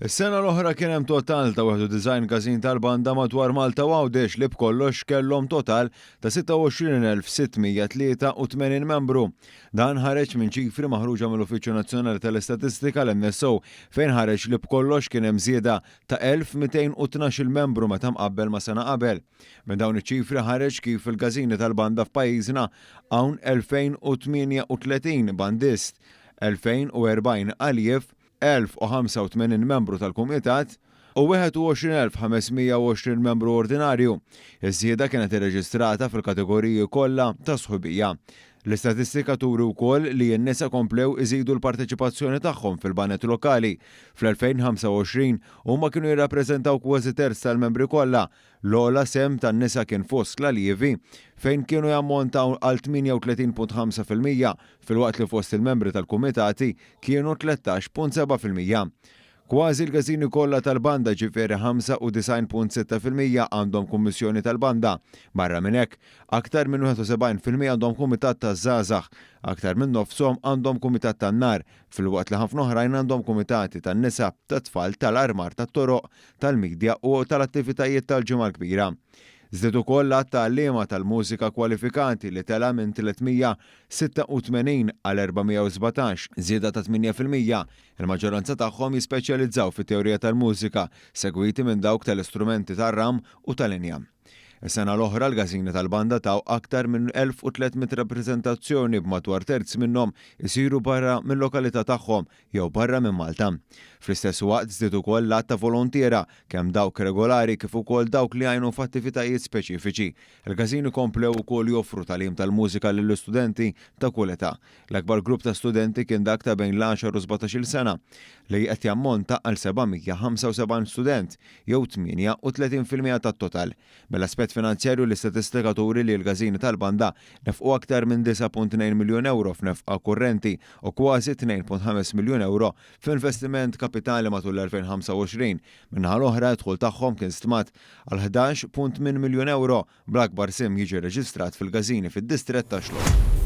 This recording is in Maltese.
Is-sena l-oħra kien hemm total ta' 91 każin tal-banda madwar Malta u Għawdex li b'kollox kellhom total ta' 26,683 membru. Dan ħareġ minn ċifri maħruġa mill-Uffiċċju Nazzjonali tal-Istatistika l-NSO fejn ħareġ li b'kollox kien hemm żieda ta' 1,212-il membru meta mqabbel ma' sena qabel. Minn dawn iċ-ċifri ħareġ kif fil-każini tal-banda f'pajjiżna hawn 2,038 bandist, 2,040 aljiev, 1,085 membru tal-kumitat u 21,520 membru ordinarju. Iż-żieda kienet irreġistrata fil-kategoriji kollha ta' sħubija. L-istatistika turi wkoll li n-nisa komplew iżidu l-parteċipazzjoni tagħhom fil-baned lokali. Fl-2025 huma kienu jirrappreżentaw kważi terz tal-membri kollha, L-ogħla sehem tan-nisa kien fost l-aljievi, fejn kienu jammontaw għal 38.5% filwaqt li fost il-membri tal-kumitati kienu 13.7%. Kważi l-każini kollha tal-banda, ġifieri 95.6% għandhom kummissjoni tal-banda. Barra minn hekk, aktar minn 71% għandhom kumitat taż-żgħażagħ, aktar minn nofshom għandhom kumitat tan-nar, filwaqt li ħafna oħrajn għandhom kumitati tan-nisa, tat-tfal, tal-armar tat-toroq, tal-midja u tal-attivitajiet tal-Ġimgħa l-Kbira. Żdied ukoll l-għadd ta' għalliema tal-mużika kwalifikati li tela' minn 386 għal 417, żieda ta' 8%. Il-maġġoranza tagħhom jispeċjalizzaw fit-teorija tal-mużika, segwiti minn dawk tal-istrumenti tar-ram u tal-injam. Is-sena l-oħra l-każini tal-banda taw aktar minn 1,300 rappreżentazzjoni b'madwar terz minnhom isiru barra mil-lokalità tagħhom jew barra minn Malta. Fl-istess waqt żdied ukoll l-għadd ta' volontiera, kemm dawk regolari kif ukoll dawk li jgħinu f'attivitajiet speċifiċi. Il-każini komplew ukoll joffru tagħlim tal-mużika lill-istudenti ta' kull età. L-akbar grupp ta' studenti kien dak ta' bejn l-għaxar u sbatax-il sena, li qed jammonta għal 775 student, jew 38% tat-total. Mill-aspett finanzjarju l-istatistika turi li l-każini tal-banda nefqu aktar minn 9.2 miljun ewro f'nefqa kurrenti u kważi 2.5 miljun ewro f'investiment kapitali matul l-2025. Min-naħa l-oħra, id-dħul tagħhom kien stmat għal 11.8 miljun ewro, bl-akbar sehem jiġi rreġistrat fil-każini fid-distrett tax-Xlokk.